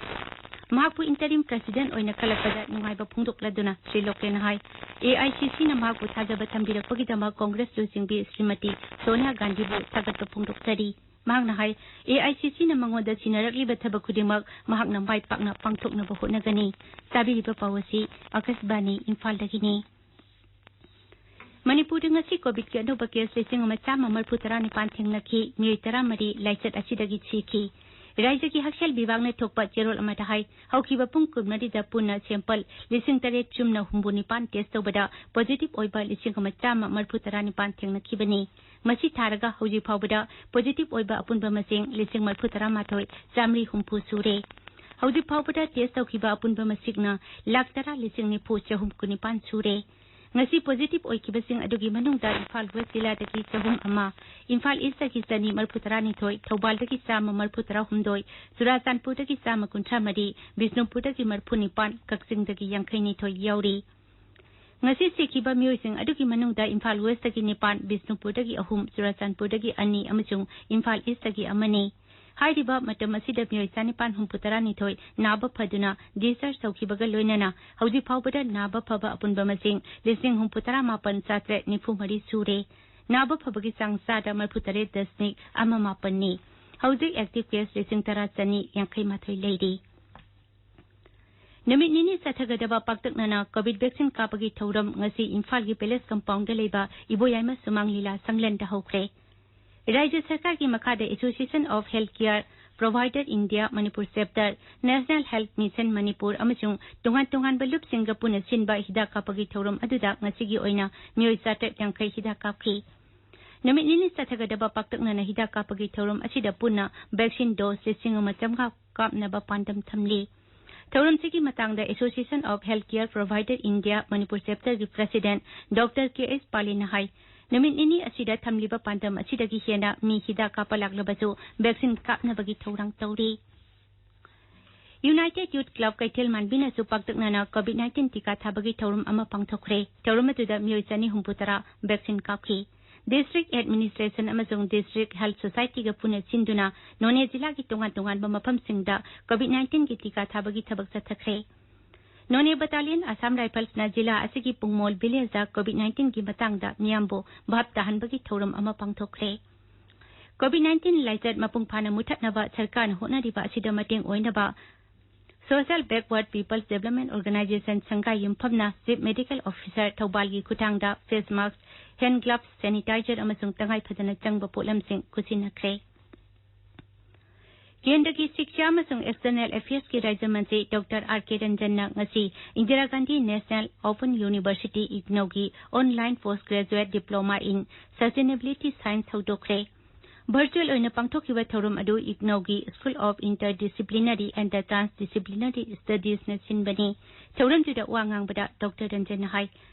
ꯃꯍꯥꯛꯄꯨ interim president ꯑꯣꯏꯅ ꯈꯜꯂꯛꯄꯗ ꯅꯨꯡꯉꯥꯏꯕ ꯐꯣꯡꯗꯣꯛꯂꯗꯨꯅ ꯁ꯭ꯔꯤ ꯂꯣꯀꯦꯟꯅ ꯍꯥꯏ, ꯑꯦ ꯑꯥꯏ ꯁꯤ ꯁꯤꯅ ꯃꯍꯥꯛꯄꯨ ꯊꯥꯖꯕ ꯊꯝꯕꯤꯔꯛꯄꯒꯤꯗꯃꯛ ꯀꯣꯡꯒ꯭ꯔꯦꯁ ꯂꯨꯆꯤꯡꯕꯤ ꯁ꯭ꯔꯤꯃꯇꯤ ꯁꯣꯅꯤꯌꯥ ꯒꯥꯟꯙꯤꯕꯨ ꯊꯥꯒꯠꯄ ꯐꯣꯡꯗꯣꯛꯆꯔꯤ꯫ ꯃꯍꯥꯛꯅ ꯍꯥꯏ, ꯑꯦ ꯑꯥꯏ ꯁꯤ ꯁꯤꯅ ꯃꯉꯣꯟꯗ ꯁꯤꯟꯅꯔꯛꯂꯤꯕ ꯊꯕꯛ ꯈꯨꯗꯤꯡꯃꯛ ꯃꯍꯥꯛꯅ ꯃꯥꯏ ꯄꯥꯛꯅ ꯄꯥꯡꯊꯣꯛꯅꯕ ꯍꯣꯠꯅꯒꯅꯤ꯫ ꯇꯥꯕꯤꯔꯤꯕ ꯄꯥꯎ ꯑꯁꯤ ꯑꯥꯀꯥꯁꯕꯥꯅꯤ ꯏꯝꯐꯥꯜꯗꯒꯤꯅꯤ꯫ ꯃꯅꯤꯄꯨꯔꯗ ꯉꯁꯤ ꯀꯣꯚꯤꯗꯀꯤ ꯑꯅꯧꯕ ꯀꯦꯁ ꯂꯤꯁꯤꯡ ꯑꯃ ꯆꯥꯝꯃ ꯃꯔꯤꯐꯨ ꯇꯔꯥꯅꯤꯄꯥꯟ ꯊꯦꯡꯅꯈꯤ, ꯃꯤꯑꯣꯏ ꯇꯔꯥꯃꯔꯤ ꯂꯥꯏꯆꯠ ꯑꯁꯤꯗꯒꯤ ꯁꯤꯈꯤ꯫ ꯔꯥꯖ꯭ꯌꯒꯤ ꯍꯛꯁꯦꯜ ꯕꯤꯚꯥꯒꯅ ꯊꯣꯛꯄ ꯆꯦꯔꯣꯜ ꯑꯃꯗ ꯍꯥꯏ, ꯍꯧꯈꯤꯕ ꯄꯨꯡ ꯀꯨꯟꯃꯔꯤꯗ ꯄꯨꯟꯅ ꯁꯦꯝꯄꯜ ꯂꯤꯁꯤꯡ ꯇꯔꯦꯠ ꯆꯨꯝꯅ ꯍꯨꯝꯐꯨ ꯅꯤꯄꯥꯟ ꯇꯦꯁ ꯇꯧꯕꯗ ꯄꯣꯖꯤꯇꯤꯚ ꯑꯣꯏꯕ ꯂꯤꯁꯤꯡ ꯑꯃ ꯆꯥꯝꯃ ꯃꯔꯤꯐꯨ ꯇꯔꯥꯅꯤꯄꯥꯟ ꯊꯦꯡꯅꯈꯤꯕꯅꯤ꯫ ꯃꯁꯤ ꯊꯥꯔꯒ ꯍꯧꯖꯤꯛ ꯐꯥꯎꯕꯗ ꯄꯣꯖꯤꯇꯤꯚ ꯑꯣꯏꯕ ꯑꯄꯨꯟꯕ ꯃꯁꯤꯡ ꯂꯤꯁꯤꯡ ꯃꯔꯤꯐꯨ ꯇꯔꯥ ꯃꯥꯊꯣꯏ ꯆꯥꯝꯃꯔꯤ ꯍꯨꯝꯐꯨ ꯁꯨꯔꯦ꯫ ꯍꯧꯖꯤꯛ ꯐꯥꯎꯕꯗ ꯇꯦꯁ ꯇꯧꯈꯤꯕ ꯑꯄꯨꯟꯕ ꯃꯁꯤꯡꯅ ꯂꯥꯈ ꯇꯔꯥ ꯂꯤꯁꯤꯡ ꯅꯤꯐꯨ ꯆꯍꯨꯝ ꯀꯨꯟꯅꯤꯄꯥꯟ ꯁꯨꯔꯦ꯫ ꯉꯁꯤ ꯄꯣꯖꯤꯇꯤꯚ ꯑꯣꯏꯈꯤꯕꯁꯤꯡ ꯑꯗꯨꯒꯤ ꯃꯅꯨꯡꯗ ꯏꯝꯐꯥꯜ ꯋꯦꯁ ꯖꯤꯂꯥꯗꯒꯤ ꯆꯍꯨꯝ ꯑꯃ, ꯏꯝꯐꯥꯜ ꯏꯁꯇꯒꯤ ꯆꯅꯤ ꯃꯔꯤꯐꯨ ꯇꯔꯥꯅꯤꯊꯣꯏ, ꯊꯧꯕꯥꯜꯗꯒꯤ ꯆꯥꯝꯃ ꯃꯔꯤꯐꯨ ꯇꯔꯥꯍꯨꯝꯗꯣꯏ, ꯆꯨꯔꯥꯆꯥꯟꯄꯨꯔꯗꯒꯤ ꯆꯥꯝꯃ ꯀꯨꯟꯊ꯭ꯔꯥ ꯃꯔꯤ, ꯕꯤꯁꯅꯨꯄꯨꯔꯗꯒꯤ ꯃꯔꯤꯐꯨ ꯅꯤꯄꯥꯟ, ꯀꯛꯆꯤꯡꯗꯒꯤ ꯌꯥꯡꯈꯩ ꯅꯤꯊꯣꯏ ꯌꯥꯎꯔꯤ꯫ ꯉꯁꯤ ꯁꯤꯈꯤꯕ ꯃꯤꯑꯣꯏꯁꯤꯡ ꯑꯗꯨꯒꯤ ꯃꯅꯨꯡꯗ ꯏꯝꯐꯥꯜ ꯋꯦꯁꯇꯒꯤ ꯅꯤꯄꯥꯟ, ꯕꯤꯁꯅꯨꯄꯨꯔꯗꯒꯤ ꯑꯍꯨꯝ, ꯆꯨꯔꯥꯆꯥꯟꯄꯨꯔꯗꯒꯤ ꯑꯅꯤ ꯑꯃꯁꯨꯡ ꯏꯝꯐꯥꯜ ꯏꯁꯇꯒꯤ ꯑꯃꯅꯤ꯫ ꯍꯥꯏꯔꯤꯕ ꯃꯇꯝ ꯑꯁꯤꯗ ꯃꯤꯑꯣꯏ ꯆꯥꯅꯤꯄꯥꯟ ꯍꯨꯝꯐꯨ ꯇꯔꯥꯅꯤꯊꯣꯏ ꯅꯥꯕ ꯐꯗꯨꯅ discharge ꯇꯧꯈꯤꯕꯒ ꯂꯣꯏꯅꯅ ꯍꯧꯖꯤꯛ ꯐꯥꯎꯕꯗ ꯅꯥꯕ ꯐꯕ ꯑꯄꯨꯟꯕ ꯃꯁꯤꯡ ꯂꯤꯁꯤꯡ ꯍꯨꯝꯐꯨ ꯇꯔꯥ ꯃꯥꯄꯟ ꯆꯥꯇ꯭ꯔꯦꯠ ꯅꯤꯐꯨ ꯃꯔꯤ ꯁꯨꯔꯦ꯫ ꯅꯥꯕ ꯐꯕꯒꯤ ꯆꯥꯡ ꯆꯥꯗ ꯃꯔꯤꯐꯨ ꯇꯔꯦꯠ ꯗꯁꯃꯤꯛ ꯑꯃ ꯃꯥꯄꯟꯅꯤ꯫ ꯍꯧꯖꯤꯛ active case ꯂꯤꯁꯤꯡ ꯇꯔꯥ ꯆꯅꯤ ꯌꯥꯡꯈꯩ ꯃꯥꯊꯣꯏ ꯂꯩꯔꯤ꯫ ꯅꯨꯃꯤꯠ ꯅꯤꯅꯤ ꯆꯠꯊꯒꯗꯕ ꯄꯥꯛꯇꯛꯅꯅ ꯀꯣꯚꯤꯗ ꯚꯦꯛꯁꯤꯟ ꯀꯥꯞꯄꯒꯤ ꯊꯧꯔꯝ ꯉꯁꯤ ꯏꯝꯐꯥꯜꯒꯤ ꯄꯦꯂꯦꯁ ꯀꯝꯄꯥꯎꯟꯗ ꯂꯩꯕ ꯏꯕꯣꯌꯥꯏꯃ ꯁꯨꯃꯥꯡ ꯂꯤꯂꯥ ꯁꯪꯂꯦꯟꯗ ꯍꯧꯈ꯭ꯔꯦ꯫ ꯔꯥꯖ꯭ꯌ ꯁꯔꯀꯥꯔꯒꯤ ꯃꯈꯥꯗ Association of Health Care Provider India Manipur Chapter, National Health Mission Manipur ꯑꯃꯁꯨꯡ ꯇꯣꯉꯥꯟ ꯇꯣꯉꯥꯟꯕ ꯂꯨꯞꯁꯤꯡꯒ ꯄꯨꯟꯅ ꯁꯤꯟꯕ ꯍꯤꯗꯥꯛ ꯀꯥꯞꯄꯒꯤ ꯊꯧꯔꯝ ꯑꯗꯨꯗ ꯉꯁꯤꯒꯤ ꯑꯣꯏꯅ ꯃꯤꯑꯣꯏ ꯆꯥꯇ꯭ꯔꯦꯠ ꯌꯥꯡꯈꯩ ꯍꯤꯗꯥꯛ ꯀꯥꯞꯈꯤ꯫ ꯅꯨꯃꯤꯠ ꯅꯤꯅꯤ ꯆꯠꯊꯒꯗꯕ ꯄꯥꯛꯇꯛꯅꯅ ꯍꯤꯗꯥꯛ ꯀꯥꯞꯄꯒꯤ ꯊꯧꯔꯝ ꯑꯁꯤꯗ ꯄꯨꯟꯅ ꯚꯦꯛꯁꯤꯟ ꯗꯣꯁ ꯂꯤꯁꯤꯡ ꯑꯃ ꯆꯥꯝꯃꯉꯥ ꯀꯥꯞꯅꯕ ꯄꯥꯟꯗꯝ ꯊꯝꯂꯤ꯫ ꯊꯧꯔꯝꯁꯤꯒꯤ ꯃꯇꯥꯡꯗ Association of Health Care Provider India Manipur Chapterꯒꯤ President Doctor ꯀꯦ ꯑꯦꯁ ꯄꯥꯂꯦꯅ ꯍꯥꯏ, ꯅꯨꯃꯤꯠ ꯅꯤꯅꯤ ꯑꯁꯤꯗ ꯊꯝꯂꯤꯕ ꯄꯥꯟꯗꯝ ꯑꯁꯤꯗꯒꯤ ꯍꯦꯟꯅ ꯃꯤ ꯍꯤꯗꯥꯛ ꯀꯥꯞꯄ ꯂꯥꯛꯂꯕꯁꯨ ꯚꯦꯛꯁꯤꯟ ꯀꯥꯞꯅꯕꯒꯤ ꯊꯧꯔꯥꯡ ꯇꯧꯔꯤ꯫ United Youth Club ꯀꯩꯊꯦꯜ ꯃꯥꯟꯕꯤꯅꯁꯨ ꯄꯥꯛꯇꯛꯅꯅ ꯀꯣꯚꯤꯗ ꯅꯥꯏꯟꯇꯤꯟ ꯇꯤꯀꯥ ꯊꯥꯕꯒꯤ ꯊꯧꯔꯝ ꯑꯃ ꯄꯥꯡꯊꯣꯛꯈ꯭ꯔꯦ꯫ ꯊꯧꯔꯝ ꯑꯗꯨꯗ ꯃꯤꯑꯣꯏ ꯆꯅꯤ ꯍꯨꯝꯐꯨ ꯇꯔꯥ ꯚꯦꯛꯁꯤꯟ ꯀꯥꯞꯈꯤ꯫ District Administration ꯑꯃꯁꯨꯡ District Health Society ꯒ ꯄꯨꯟꯅ ꯁꯤꯟꯗꯨꯅ ꯅꯣꯅꯦ ꯖꯤꯂꯥꯒꯤ ꯇꯣꯉꯥꯟ ꯇꯣꯉꯥꯟꯕ ꯃꯐꯝꯁꯤꯡꯗ COVID nineteen ꯒꯤ ꯇꯤꯀꯥ ꯊꯥꯕꯒꯤ ꯊꯕꯛ ꯆꯠꯊꯈ꯭ꯔꯦ꯫ ꯅꯣꯅꯦ Battalion Assam Rifles ꯅ ꯖꯤꯂꯥ ꯑꯁꯤꯒꯤ ꯄꯨꯡꯃꯣꯜ village ꯗ COVID nineteen ꯒꯤ ꯃꯇꯥꯡꯗ ꯃꯤꯌꯥꯝꯕꯨ ꯚꯥꯞ ꯇꯥꯍꯟꯕꯒꯤ ꯊꯧꯔꯝ ꯑꯃ ꯄꯥꯡꯊꯣꯛꯈ꯭ꯔꯦ꯫ COVID nineteen ꯂꯥꯏꯆꯠ ꯃꯄꯨꯡ ꯐꯥꯅ ꯃꯨꯊꯠꯅꯕ ꯁꯔꯀꯥꯔꯅ ꯍꯣꯠꯅꯔꯤꯕ ꯑꯁꯤꯗ ꯃꯇꯦꯡ ꯑꯣꯏꯅꯕ Social Backward People's Development Organization ꯁꯪꯒꯥꯏ ꯌꯨꯝꯐꯝꯅ Chief Medical Officer ꯊꯧꯕꯥꯜꯒꯤ ꯈꯨꯠꯊꯥꯡꯗ face mask, hand gloves, sanitizer ꯑꯃꯁꯨꯡ ꯇꯉꯥꯏ ꯐꯗꯅ ꯆꯪꯕ ꯄꯣꯠꯂꯝꯁꯤꯡ ꯈꯨꯠꯁꯤꯟꯅꯈ꯭ꯔꯦ꯫ ꯀꯦꯟꯗ꯭ꯔꯒꯤ ꯁꯤꯛꯁꯥ ꯑꯃꯁꯨꯡ External Affairs ꯀꯤ ꯔꯥꯖ꯭ꯌ ꯃꯟꯇ꯭ꯔꯤ ꯗꯣꯛꯇꯔ ꯑꯥꯔ ꯀꯦ ꯔꯟꯖꯟꯅ ꯉꯁꯤ Indira Gandhi National Open University, ꯏꯒꯅꯧꯒꯤ online post graduate diploma in sustainability science ꯍꯧꯗꯣꯛꯈ꯭ꯔꯦ꯫ Virtual ꯑꯣꯏꯅ ꯄꯥꯡꯊꯣꯛꯈꯤꯕ ꯊꯧꯔꯝ ꯑꯗꯨ ꯏꯒꯅꯧꯒꯤ School of Interdisciplinary and Transdisciplinary Studies ꯅ ꯁꯤꯟꯕꯅꯤ꯫ ꯊꯧꯔꯝꯗꯨꯗ ꯋꯥ ꯉꯥꯡꯕꯗ ꯗꯣꯛꯇꯔ ꯔꯟꯖꯟꯅ ꯍꯥꯏ,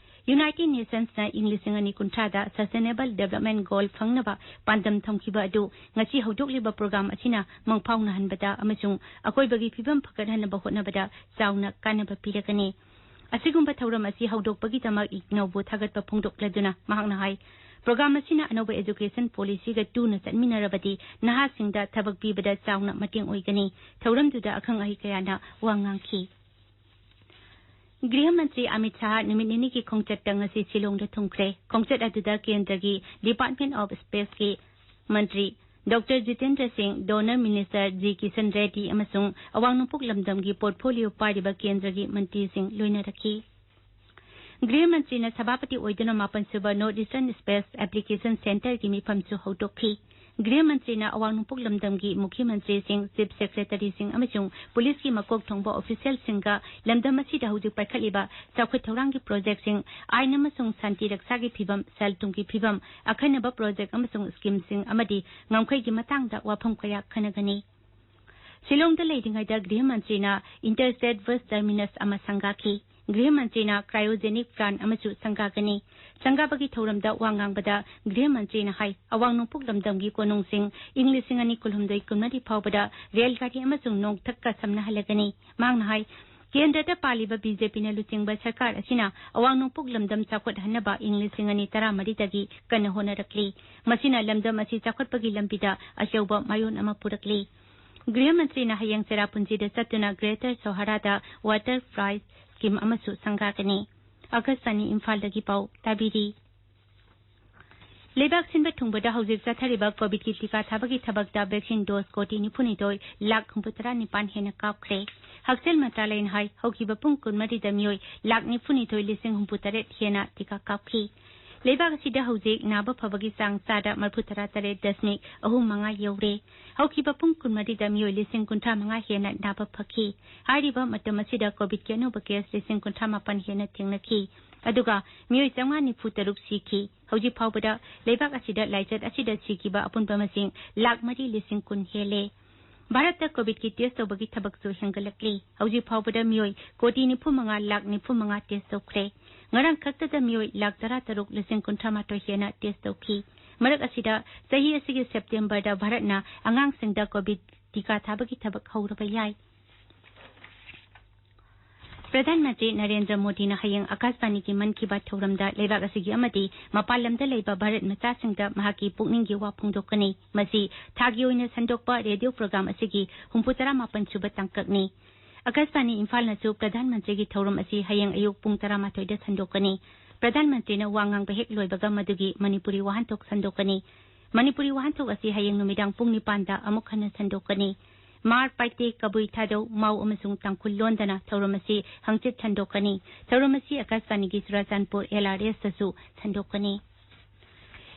United Nations ꯅ ꯏꯪ ꯂꯤꯁꯤꯡ ꯑꯅꯤ ꯀꯨꯟꯊ꯭ꯔꯥꯗ Sustainable Development Goal ꯐꯪꯅꯕ ꯄꯥꯟꯗꯝ ꯊꯝꯈꯤꯕ ꯑꯗꯨ ꯉꯁꯤ ꯍꯧꯗꯣꯛꯂꯤꯕ program ꯑꯁꯤꯅ ꯃꯪꯐꯥꯎꯅꯍꯟꯕꯗ ꯑꯃꯁꯨꯡ ꯑꯀꯣꯏꯕꯒꯤ ꯐꯤꯕꯝ ꯐꯒꯠꯍꯟꯅꯕ ꯍꯣꯠꯅꯕꯗ ꯆꯥꯎꯅ ꯀꯥꯟꯅꯕ ꯄꯤꯔꯒꯅꯤ꯫ ꯑꯁꯤꯒꯨꯝꯕ ꯊꯧꯔꯝ ꯑꯁꯤ ꯍꯧꯗꯣꯛꯄꯒꯤꯗꯃꯛ ꯏꯒꯅꯧꯕꯨ ꯊꯥꯒꯠꯄ ꯐꯣꯡꯗꯣꯛꯂꯗꯨꯅ ꯃꯍꯥꯛꯅ ꯍꯥꯏ, program ꯑꯁꯤꯅ ꯑꯅꯧꯕ education policy ꯒ ꯇꯨꯅ ꯆꯠꯃꯤꯟꯅꯔꯕꯗꯤ ꯅꯍꯥꯁꯤꯡꯗ ꯊꯕꯛ ꯄꯤꯕꯗ ꯆꯥꯎꯅ ꯃꯇꯦꯡ ꯑꯣꯏꯒꯅꯤ꯫ ꯊꯧꯔꯝꯗꯨꯗ ꯑꯈꯪ ꯑꯍꯩ ꯀꯌꯥꯅ ꯋꯥ ꯉꯥꯡꯈꯤ꯫ ꯒ꯭ꯔꯤꯍ ꯃꯟꯇ꯭ꯔꯤ ꯑꯃꯤꯠ ꯁꯥꯍ ꯅꯨꯃꯤꯠ ꯅꯤꯅꯤꯒꯤ ꯈꯣꯡꯆꯠꯇ ꯉꯁꯤ ꯁꯤꯂꯣꯡꯗ ꯊꯨꯡꯈ꯭ꯔꯦ꯫ ꯈꯣꯡꯆꯠ ꯑꯗꯨꯗ ꯀꯦꯟꯗ꯭ꯔꯒꯤ Department of Space ꯀꯤ ꯃꯟꯇ꯭ꯔꯤ ꯗꯣꯛꯇꯔ ꯖꯤꯇꯦꯟꯗ꯭ꯔ ꯁꯤꯡ, Donor Minister G Kisan Reddy ꯑꯃꯁꯨꯡ ꯑꯋꯥꯡ ꯅꯣꯡꯄꯣꯛ ꯂꯝꯗꯝꯒꯤ portfolio ꯄꯥꯏꯔꯤꯕ ꯀꯦꯟꯗ꯭ꯔꯒꯤ ꯃꯟꯇ꯭ꯔꯤꯁꯤꯡ ꯂꯣꯏꯅꯔꯛꯈꯤ꯫ ꯒ꯭ꯔꯤꯍ ꯃꯟꯇ꯭ꯔꯤꯅ ꯁꯚꯥꯄꯇꯤ ꯑꯣꯏꯗꯨꯅ ꯃꯥꯄꯟ ꯁꯨꯕ North Eastern Space Application Centre ꯒꯤ ꯃꯤꯐꯝꯁꯨ ꯍꯧꯗꯣꯛꯈꯤ꯫ ꯒ꯭ꯔꯤꯍ ꯃꯟꯇ꯭ꯔꯤꯅ ꯑꯋꯥꯡ ꯅꯣꯡꯄꯣꯛ ꯂꯝꯗꯝꯒꯤ ꯃꯨꯈ꯭ꯌꯃꯟꯇ꯭ꯔꯤꯁꯤꯡ, Chief Secretary ꯁꯤꯡ ꯑꯃꯁꯨꯡ ꯄꯨꯂꯤꯁꯀꯤ ꯃꯀꯣꯛ ꯊꯣꯡꯕ official ꯁꯤꯡꯒ ꯂꯝꯗꯝ ꯑꯁꯤꯗ ꯍꯧꯖꯤꯛ ꯄꯥꯏꯈꯠꯂꯤꯕ ꯆꯥꯎꯈꯠ ꯊꯧꯔꯥꯡꯒꯤ project ꯁꯤꯡ, ꯑꯥꯏꯟ ꯑꯃꯁꯨꯡ ꯁꯥꯟꯇꯤ ꯔꯛꯁꯥꯒꯤ ꯐꯤꯕꯝ, ꯁꯦꯜ ꯊꯨꯝꯒꯤ ꯐꯤꯕꯝ, ꯑꯈꯟꯅꯕ project ꯑꯃꯁꯨꯡ scheme ꯁꯤꯡ ꯑꯃꯗꯤ ꯉꯝꯈꯩꯒꯤ ꯃꯇꯥꯡꯗ ꯋꯥꯐꯝ ꯀꯌꯥ ꯈꯟꯅꯒꯅꯤ꯫ ꯁꯤꯂꯣꯡꯗ ꯂꯩꯔꯤꯉꯩꯗ ꯒ꯭ꯔꯤꯍ ꯃꯟꯇ꯭ꯔꯤꯅ Interstate Bus Terminus ꯑꯃ ꯁꯪꯒꯥꯈꯤ꯫ ꯒ꯭ꯔꯤꯍ ꯃꯟꯇ꯭ꯔꯤꯅ cryogenic plant ꯑꯃꯁꯨ ꯁꯪꯒꯥꯒꯅꯤ꯫ ꯁꯪꯒꯥꯕꯒꯤ ꯊꯧꯔꯝꯗ ꯋꯥ ꯉꯥꯡꯕꯗ ꯒ꯭ꯔꯤꯍ ꯃꯟꯇ꯭ꯔꯤꯅ ꯍꯥꯏ, ꯑꯋꯥꯡ ꯅꯣꯡꯄꯣꯛ ꯂꯝꯗꯝꯒꯤ ꯀꯣꯅꯨꯡꯁꯤꯡ ꯏꯪ ꯂꯤꯁꯤꯡ ꯑꯅꯤ ꯀꯨꯟꯍꯨꯝꯗꯣꯏ ꯀꯨꯟꯃꯔꯤ ꯐꯥꯎꯕꯗ ꯔꯦꯜ ꯒꯥꯔꯤ ꯑꯃꯁꯨꯡ ꯅꯣꯡꯊꯛꯀ ꯁꯝꯅꯍꯜꯂꯒꯅꯤ꯫ ꯃꯍꯥꯛꯅ ꯍꯥꯏ, ꯀꯦꯟꯗ꯭ꯔꯗ ꯄꯥꯜꯂꯤꯕ ꯕꯤ ꯖꯦ ꯄꯤꯅ ꯂꯨꯆꯤꯡꯕ ꯁꯔꯀꯥꯔ ꯑꯁꯤꯅ ꯑꯋꯥꯡ ꯅꯣꯡꯄꯣꯛ ꯂꯝꯗꯝ ꯆꯥꯎꯈꯠꯍꯟꯅꯕ ꯏꯪ ꯂꯤꯁꯤꯡ ꯑꯅꯤ ꯇꯔꯥꯃꯔꯤꯗꯒꯤ ꯀꯟꯅ ꯍꯣꯠꯅꯔꯛꯂꯤ꯫ ꯃꯁꯤꯅ ꯂꯝꯗꯝ ꯑꯁꯤ ꯆꯥꯎꯈꯠꯄꯒꯤ ꯂꯝꯕꯤꯗ ꯑꯆꯧꯕ ꯃꯥꯏꯑꯣꯟ ꯑꯃ ꯄꯨꯔꯛꯂꯤ꯫ ꯒ꯭ꯔꯤꯍ ꯃꯟꯇ꯭ꯔꯤꯅ ꯍꯌꯦꯡ ꯆꯦꯔꯥꯄꯨꯟꯖꯤꯗ ꯆꯠꯇꯨꯅ ꯒ꯭ꯔꯦꯇꯔ ꯁꯣꯍꯔꯥꯗ ꯋꯥꯇꯔ ꯐ꯭ꯔꯥꯏ ꯁ꯭ꯀꯤꯝ ꯑꯃꯁꯨ ꯁꯪꯒꯥꯒꯅꯤ꯫ ꯑꯀꯥꯁꯕꯥꯅꯤ ꯏꯝꯐꯥꯜꯗꯒꯤ ꯄꯥꯎ ꯇꯥꯕꯤꯔꯤ꯫ ꯂꯩꯕꯥꯛ ꯁꯤꯟꯕ ꯊꯨꯡꯕꯗ ꯍꯧꯖꯤꯛ ꯆꯠꯊꯔꯤꯕ ꯀꯣꯚꯤꯗꯀꯤ ꯇꯤꯀꯥ ꯊꯥꯕꯒꯤ ꯊꯕꯛꯇ ꯚꯦꯛꯁꯤꯟ ꯗꯣꯁ ꯀꯣꯇꯤ ꯅꯤꯐꯨꯅꯤꯊꯣꯏ ꯂꯥꯈ ꯍꯨꯝꯐꯨꯇꯔꯥ ꯅꯤꯄꯥꯟ ꯍꯦꯟꯅ ꯀꯥꯞꯈ꯭ꯔꯦ꯫ ꯍꯛꯁꯦꯜ ꯃꯟꯇ꯭ꯔꯥꯂꯌꯅ ꯍꯥꯏ, ꯍꯧꯈꯤꯕ ꯄꯨꯡ ꯀꯨꯟꯃꯔꯤꯗ ꯃꯤꯑꯣꯏ ꯂꯥꯈ ꯅꯤꯐꯨꯅꯤꯊꯣꯏ ꯂꯤꯁꯤꯡ ꯍꯨꯝꯐꯨꯇꯔꯦꯠ ꯍꯦꯟꯅ ꯇꯤꯀꯥ ꯀꯥꯞꯈꯤ꯫ ꯂꯩꯕꯥꯛ ꯑꯁꯤꯗ ꯍꯧꯖꯤꯛ ꯅꯥꯕ ꯐꯕꯒꯤ ꯆꯥꯡ ꯆꯥꯗ ꯃꯔꯤꯐꯨꯇꯔꯥ ꯇꯔꯦꯠ ꯗꯁꯃꯤꯛ ꯑꯍꯨꯝ ꯃꯉꯥ ꯌꯧꯔꯦ꯫ ꯍꯧꯈꯤꯕ ꯄꯨꯡ ꯀꯨꯟꯃꯔꯤꯗ ꯃꯤꯑꯣꯏ ꯂꯤꯁꯤꯡ ꯀꯨꯟꯊ꯭ꯔꯥ ꯃꯉꯥ ꯍꯦꯟꯅ ꯅꯥꯕ ꯐꯈꯤ꯫ ꯍꯥꯏꯔꯤꯕ ꯃꯇꯝ ꯑꯁꯤꯗ ꯀꯣꯚꯤꯗꯀꯤ ꯑꯅꯧꯕ ꯀꯦꯁ ꯂꯤꯁꯤꯡ ꯀꯨꯟꯊ꯭ꯔꯥ ꯃꯥꯄꯟ ꯍꯦꯟꯅ ꯊꯦꯡꯅꯈꯤ꯫ ꯑꯗꯨꯒ ꯃꯤꯑꯣꯏ ꯆꯥꯝꯃꯉꯥ ꯅꯤꯐꯨ ꯇꯔꯨꯛ ꯁꯤꯈꯤ꯫ ꯍꯧꯖꯤꯛ ꯐꯥꯎꯕꯗ ꯂꯩꯕꯥꯛ ꯑꯁꯤꯗ ꯂꯥꯏꯆꯠ ꯑꯁꯤꯗ ꯁꯤꯈꯤꯕ ꯑꯄꯨꯟꯕ ꯃꯁꯤꯡ ꯂꯥꯈ ꯃꯔꯤ ꯂꯤꯁꯤꯡ ꯀꯨꯟ ꯍꯦꯜꯂꯦ꯫ ꯚꯥꯔꯠꯇ ꯀꯣꯚꯤꯗꯀꯤ ꯇꯦꯁ ꯇꯧꯕꯒꯤ ꯊꯕꯛꯁꯨ ꯍꯦꯟꯒꯠꯂꯛꯂꯤ꯫ ꯍꯧꯖꯤꯛ ꯐꯥꯎꯕꯗ ꯃꯤꯑꯣꯏ ꯀꯣꯇꯤ ꯅꯤꯐꯨ ꯃꯉꯥ ꯂꯥꯈ ꯅꯤꯐꯨ ꯃꯉꯥ ꯇꯦꯁ ꯇꯧꯈ꯭ꯔꯦ꯫ ꯉꯔꯥꯡ ꯈꯛꯇꯗ ꯃꯤꯑꯣꯏ ꯂꯥꯈ ꯇꯔꯥ ꯇꯔꯨꯛ ꯂꯤꯁꯤꯡ ꯀꯨꯟꯊ꯭ꯔꯥ ꯃꯥꯊꯣꯏ ꯍꯦꯟꯅ ꯇꯦꯁ ꯇꯧꯈꯤ꯫ ꯃꯔꯛ ꯑꯁꯤꯗ ꯆꯍꯤ ꯑꯁꯤꯒꯤ ꯁꯦꯞꯇꯦꯝꯕꯔꯗ ꯚꯥꯔꯠꯅ ꯑꯉꯥꯡꯁꯤꯡꯗ ꯀꯣꯚꯤꯗ ꯇꯤꯀꯥ ꯊꯥꯕꯒꯤ ꯊꯕꯛ ꯍꯧꯔꯕ ꯌꯥꯏ꯫ ꯄ꯭ꯔꯙꯥꯟ ꯃꯟꯇ꯭ꯔꯤ ꯅꯔꯦꯟꯗ꯭ꯔ ꯃꯣꯗꯤꯅ ꯍꯌꯦꯡ ꯑꯀꯥꯁꯕꯥꯅꯤꯒꯤ ꯃꯟ ꯀꯤ ꯕꯥꯠ ꯊꯧꯔꯝꯗ ꯂꯩꯕꯥꯛ ꯑꯁꯤꯒꯤ ꯑꯃꯗꯤ ꯃꯄꯥꯟ ꯂꯝꯗ ꯂꯩꯕ ꯚꯥꯔꯠ ꯃꯆꯥꯁꯤꯡꯗ ꯃꯍꯥꯛꯀꯤ ꯄꯨꯛꯅꯤꯡꯒꯤ ꯋꯥ ꯐꯣꯡꯗꯣꯛꯀꯅꯤ꯫ ꯃꯁꯤ ꯊꯥꯒꯤ ꯑꯣꯏꯅ ꯁꯟꯗꯣꯛꯄ ꯔꯦꯗꯤꯑꯣ ꯄ꯭ꯔꯣꯒ꯭ꯔꯥꯝ ꯑꯁꯤꯒꯤ ꯍꯨꯝꯐꯨꯇꯔꯥ ꯃꯥꯄꯟ ꯁꯨꯕ ꯇꯥꯡꯀꯛꯅꯤ꯫ ꯑꯀꯥꯁꯕꯥꯅꯤ ꯏꯝꯐꯥꯜꯅꯁꯨ ꯄ꯭ꯔꯙꯥꯟ ꯃꯟꯇ꯭ꯔꯤꯒꯤ ꯊꯧꯔꯝ ꯑꯁꯤ ꯍꯌꯦꯡ ꯑꯌꯨꯛ ꯄꯨꯡ ꯇꯔꯥꯃꯥꯊꯣꯏꯗ ꯁꯟꯗꯣꯛꯀꯅꯤ꯫ ꯄ꯭ꯔꯙꯥꯟ ꯃꯟꯇ꯭ꯔꯤꯅ ꯋꯥ ꯉꯥꯡꯕ ꯍꯦꯛ ꯂꯣꯏꯕꯒ ꯃꯗꯨꯒꯤ ꯃꯅꯤꯄꯨꯔꯤ ꯋꯥꯍꯟꯊꯣꯛ ꯁꯟꯗꯣꯛꯀꯅꯤ꯫ ꯃꯅꯤꯄꯨꯔꯤ ꯋꯥꯍꯟꯊꯣꯛ ꯑꯁꯤ ꯍꯌꯦꯡ ꯅꯨꯃꯤꯗꯥꯡ ꯄꯨꯡ ꯅꯤꯄꯥꯟꯗ ꯑꯃꯨꯛ ꯍꯟꯅ ꯁꯟꯗꯣꯛꯀꯅꯤ꯫ ꯃꯥꯔ, ꯄꯥꯏꯇꯦ, ꯀꯕꯨꯏ, ꯊꯥꯗꯧ, ꯃꯥꯎ ꯑꯃꯁꯨꯡ ꯇꯥꯡꯈꯨꯜ ꯂꯣꯟꯗꯅ ꯊꯧꯔꯝ ꯑꯁꯤ ꯍꯪꯆꯤꯠ ꯁꯟꯗꯣꯛꯀꯅꯤ꯫ ꯊꯧꯔꯝ ꯑꯁꯤ ꯑꯀꯥꯁꯕꯥꯅꯤꯒꯤ ꯆꯨꯔꯥꯆꯥꯟꯄꯨꯔ ꯑꯦꯜ ꯑꯥꯔ ꯑꯦꯁꯇꯁꯨ ꯁꯟꯗꯣꯛꯀꯅꯤ꯫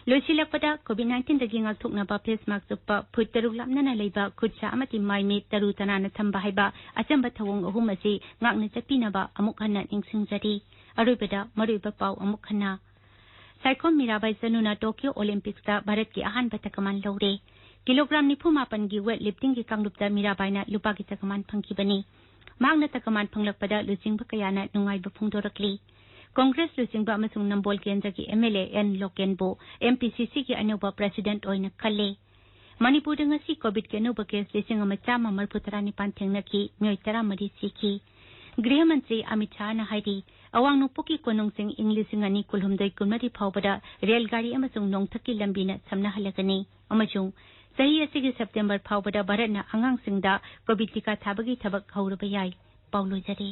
ꯂꯣꯏꯁꯤꯜꯂꯛꯄꯗ, ꯀꯣꯚꯤꯗ ꯅꯥꯏꯟꯇꯤꯟꯗꯒꯤ ꯉꯥꯛꯊꯣꯛꯅꯕ ꯐꯦꯁ ꯃꯥꯛꯁ ꯎꯞꯄ, ꯐꯨꯠ ꯇꯔꯨꯛ ꯂꯥꯞꯅꯅ ꯂꯩꯕ, ꯈꯨꯠ ꯁꯥ ꯑꯃꯗꯤ ꯃꯥꯏ ꯃꯤꯠ ꯇꯔꯨ ꯇꯅꯥꯟꯅ ꯊꯝꯕ ꯍꯥꯏꯕ ꯑꯆꯝꯕ ꯊꯧꯑꯣꯡ ꯑꯍꯨꯝ ꯑꯁꯤ ꯉꯥꯛꯅ ꯆꯠꯄꯤꯅꯕ ꯑꯃꯨꯛ ꯍꯟꯅ ꯅꯤꯡꯁꯤꯡꯖꯔꯤ꯫ ꯑꯔꯣꯏꯕꯗ ꯃꯔꯨꯑꯣꯏꯕ ꯄꯥꯎ ꯑꯃꯨꯛ ꯍꯟꯅ꯫ ꯁꯥꯏꯈꯣꯝ ꯃꯤꯔꯥꯕꯥꯏ ꯆꯅꯨꯅ ꯇꯣꯀꯤꯌꯣ ꯑꯣꯂꯤꯝꯄꯤꯛꯁꯇ ꯚꯥꯔꯠꯀꯤ ꯑꯍꯥꯟꯕ ꯇꯀꯃꯥꯟ ꯂꯧꯔꯦ꯫ ꯀꯤꯂꯣꯒ꯭ꯔꯥꯝ ꯅꯤꯐꯨ ꯃꯥꯄꯟꯒꯤ ꯋꯦꯠ ꯂꯤꯐꯇꯤꯡꯒꯤ ꯀꯥꯡꯂꯨꯞꯇ ꯃꯤꯔꯥꯕꯥꯏꯅ ꯂꯨꯄꯥꯒꯤ ꯇꯀꯃꯥꯟ ꯐꯪꯈꯤꯕꯅꯤ꯫ ꯃꯍꯥꯛꯅ ꯇꯀꯃꯥꯟ ꯐꯪꯂꯛꯄꯗ ꯂꯨꯆꯤꯡꯕ ꯀꯌꯥꯅ ꯅꯨꯡꯉꯥꯏꯕ ꯐꯣꯡꯗꯣꯔꯛꯂꯤ꯫ ꯀꯣꯡꯒ꯭ꯔꯦꯁ ꯂꯨꯆꯤꯡꯕ ꯑꯃꯁꯨꯡ ꯅꯝꯕꯣꯜ ꯀꯦꯟꯗ꯭ꯔꯒꯤ ꯑꯦꯝ ꯑꯦꯜ ꯑꯦ ꯑꯦꯟ ꯂꯣꯀꯦꯟꯕꯨ ꯑꯦꯝ ꯄꯤ ꯁꯤ ꯁꯤꯒꯤ ꯑꯅꯧꯕ ꯄ꯭ꯔꯦꯁꯤꯗꯦꯟꯠ ꯑꯣꯏꯅ ꯈꯜꯂꯦ꯫ ꯃꯅꯤꯄꯨꯔꯗ ꯉꯁꯤ ꯀꯣꯚꯤꯗꯀꯤ ꯑꯅꯧꯕ ꯀꯦꯁ ꯂꯤꯁꯤꯡ ꯑꯃ ꯆꯥꯝꯃ ꯃꯔꯤꯐꯨ ꯇꯔꯥ ꯅꯤꯄꯥꯟ ꯊꯦꯡꯅꯈꯤ, ꯃꯤꯑꯣꯏ ꯇꯔꯥꯃꯔꯤ ꯁꯤꯈꯤ꯫ ꯒ꯭ꯔꯤꯍ ꯃꯟꯇ꯭ꯔꯤ ꯑꯃꯤꯠ ꯁꯥꯍꯅ ꯍꯥꯏꯔꯤ, ꯑꯋꯥꯡ ꯅꯣꯡꯄꯣꯛꯀꯤ ꯀꯣꯅꯨꯡꯁꯤꯡ ꯏꯪ ꯂꯤꯁꯤꯡ ꯑꯅꯤ ꯀꯨꯟꯍꯨꯝꯗꯣꯏ ꯀꯨꯟꯃꯔꯤ ꯐꯥꯎꯕꯗ ꯔꯦꯜ ꯒꯥꯔꯤ ꯑꯃꯁꯨꯡ ꯅꯣꯡꯊꯛꯀꯤ ꯂꯝꯕꯤꯅ ꯁꯝꯅꯍꯜꯂꯒꯅꯤ ꯑꯃꯁꯨꯡ ꯆꯍꯤ ꯑꯁꯤꯒꯤ ꯁꯦꯞꯇꯦꯝꯕꯔ ꯐꯥꯎꯕꯗ ꯚꯥꯔꯠꯅ ꯑꯉꯥꯡꯁꯤꯡꯗ ꯀꯣꯚꯤꯗ ꯇꯤꯀꯥ ꯊꯥꯕꯒꯤ ꯊꯕꯛ ꯍꯧꯔꯕ ꯌꯥꯏ꯫ ꯄꯥꯎ ꯂꯣꯏꯖꯔꯦ꯫